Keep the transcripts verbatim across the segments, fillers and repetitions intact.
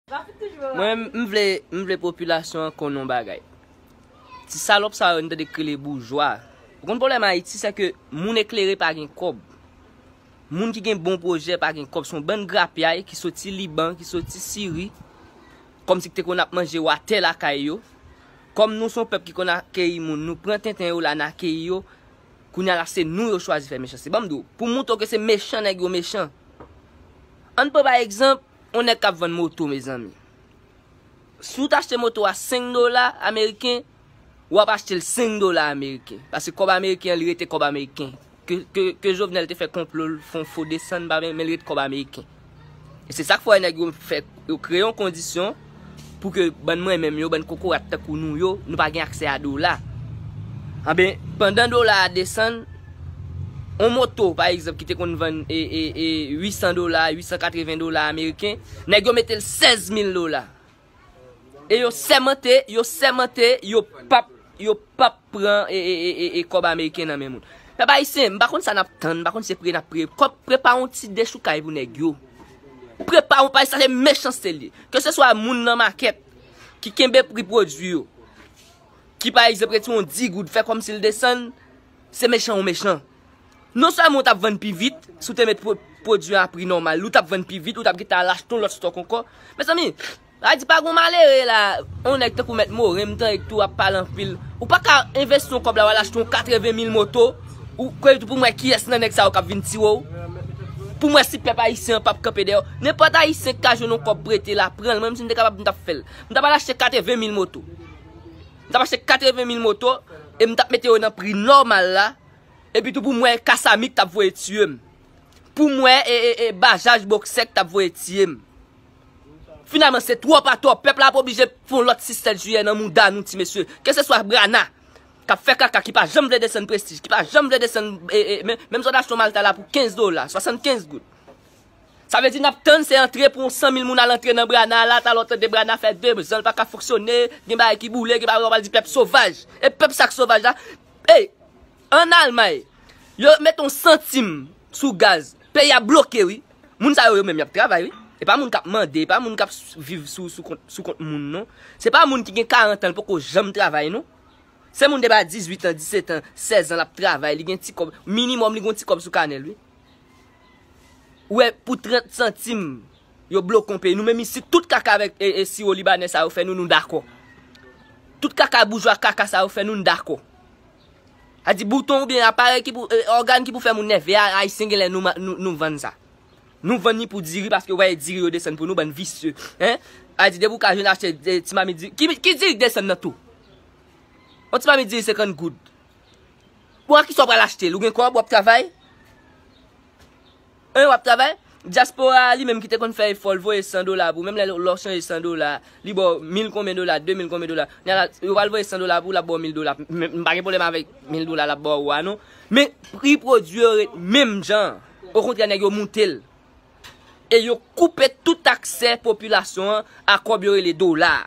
Mwen, m vle, m vle popilasyon an konn yon bagay. Ti salòp sa yo, n tande k rele boujwa. Ou konn pwoblèm Ayiti, se ke moun eklere pa gen kòb. Moun ki gen bon pwojè pa gen kòb. Se yon bann grapyay ki soti Liban, ki soti Siri. Kòmsi ki te konn ap manje watè lakay yo. Kòm nou se yon pèp ki konn akeyi moun, nou pran tenten yo la, n akeyi yo. Kounye a la, se nou yo chwazi fè mechanste. Ban m di w, pou montre w ke se mechan nèg yo mechan. Ann pran pa egzanp, yon nèg k ap vann moto, mezanmi. Si w ta achte moto a senk dola ameriken, w ap achte l senk dola ameriken. Paske kòb ameriken an, li rete kòb ameriken. Ke, ke, ke Jovenel te fè konplo l, fè yon fo desann, pa men, men li rete kòb ameriken. E se sa k fè nèg yo fè, yo kreye yon kondisyon pou ke bann mwen menm yo, bann kokorat tankou nou yo, nou pa gen aksè a dola. Anben, pandan dola a desann, yon moto, pa egzanp, ki te konn vann e, e, e, uit san dola, uit san katreven dola ameriken, nèg yo mete l sèz mil dola. E yo sèmante, yo sèmante, yo p ap, yo p ap pran e, e, e, e, e kòb ameriken nan men moun. Pèp ayisyen, m pa konn sa n ap tann, m pa konn si se priye n ap priye. Kòb, prepare yon ti dechoukay pou nèg yo. Prepare yon, pa sa se mechanste l ye. Ke se swa moun nan makèt ki kenbe pri pwodui yo, ki pa egzanp retire yon dis goud, fè kòmsi l desann, se mechan ou mechan. Non sèlman ou t ap vann pi vit, si w te met pwo-, pwodui a pri nòmal, ou t ap vann pi vit, ou t ap gentan al achte yon lòt stòk ankò. Mezanmi, a di pa gon malere la, yon nèg tankou Mèt Moren, m tande k tou ap pale anpil. Ou pa ka envesti yon kòb la, w al achte yon katreven mil moto, ou kwè tou pou m wè kiyès nan nèg sa yo k ap vin tire w. Pou m wè si pèp ayisyen an p ap kanpe dèyè w. Nenpòt ayisyen k ka jwenn yon kòb prete la, pran l. Mwen, si m te kapab, m t ap fè l. M t ap al achte katreven mil moto. M t ap achte katreven mil moto, e m t ap mete yo nan pri nòmal la. Epi tou pou m wè Kasami k t ap voye tiye m. Pou m wè e, e, e, Bajaj Boksè k t ap voye tiye m. Finalman, se twòp atò. Pèp la ap oblije fè yon lòt sis sèt jiyè nan mouda nou, ti mesye. Ke se swa Brana, k ap fè kaka, ki pa janm vle desann Prestij, ki pa janm vle desann, e, e, men, menm si w ta achte yon Malta la pou kenz dola, swasannkenz goud. Sa vle di n ap tann se antre pou yon san mil moun al antre nan Brana la, talè w tande Brana fè de zan, l pa ka fonksyone, gen bagay ki boule, gen bagay w pral di pèp sovaj. E pèp sa k sovaj la, ey, ann Almay, yo met yon santim sou gaz, peyi a bloke wi. Moun sa yo, yo menm y ap travay wi. E pa moun k ap mande, e pa moun k ap s-, viv sou, sou kont, sou kont moun non. Se pa moun ki gen karant an, l poko janm travay non. Se moun depi a dizuit an, disèt an, sèz an, l ap travay, li gen ti kòb, minimòm li gen yon ti kòb sou kanè l wi. Ou wè, pou trant santim, yo bloke yon peyi. Nou menm isit, tout kaka avèk e, e, siwo libanè sa yo fè nou, nou dakò. Tout kaka boujwa kaka sa yo fè nou, nou dakò. A di bouton oubyen aparèy ki pou, e, ògàn ki pou fè moun nève a, ayisyen genlè nou, ma- nou, nou vann sa. Nou vann li pou diri paske w wè diri yo desann pou nou, bann visye. Hein? A di depi w ka jwenn achte e, ti mamit diri. Ki, ki diri k desann nan tou? Yon ti mamit diri senkant goud. Bon, a kisa w pral achte l? Ou gen kòb, w ap travay? Hein, w ap travay? Dyaspora a li menm ki te konn fè efò, l voye san dola pou ou. Menm lè, lè w chanje san dola, li ba w mil konbyen dola, de mil konbyen dola. Kounye a la, yo pral voye san dola pou ou, l ap ba w mil dola. Men, m pa gen pwoblèm avèk mil dola l ap ba w a non. Men pri pwodui yo ret menm jan. Okontrè, nèg yo moute l. E yo koupe tout aksè popilasyon an a kòb yo rele dola.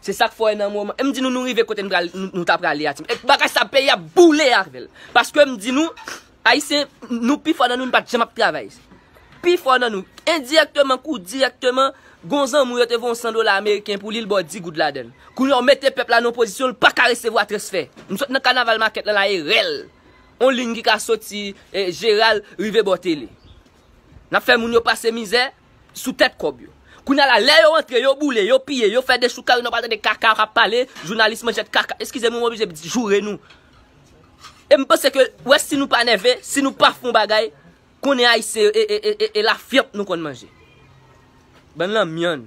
Se sa k fè w wè nan moman. E m di nou, nou rive kote n pral, nou, nou ta prale a, ti. E bagay sa, peyi a boule avè l. Paske m di nou, Ayisyen, nou pi fò nan nou, nou pa t janm ap travay. Pi fò nan nou, endirèkteman kou dirèkteman, gon zanmi w yo te voye yon san dola ameriken pou li, l ba w dis goud ladan l. Kounye a, w mete pèp la nan yon pozisyon, l pa ka resevwa transfè. M sot nan kanaval makèt lan la, e rèl. On liy ki ka soti, e, Jeral, rive bò tele. N ap fè moun yo pase mizè sou tèt kòb yo. Kounye a la, lè yo antre, yo boule, yo piye, yo fè dechoukay, nou pa tande kaka k ap pale, jounalis manjèt kaka. Eskize m, mwen oblije joure nou. E m panse ke, wè, si nou pa nève, si nou pa fè yon bagay, konnen Ayisyen, e, e, e, e, e lafyant nou konn manje. Bann lanmyann.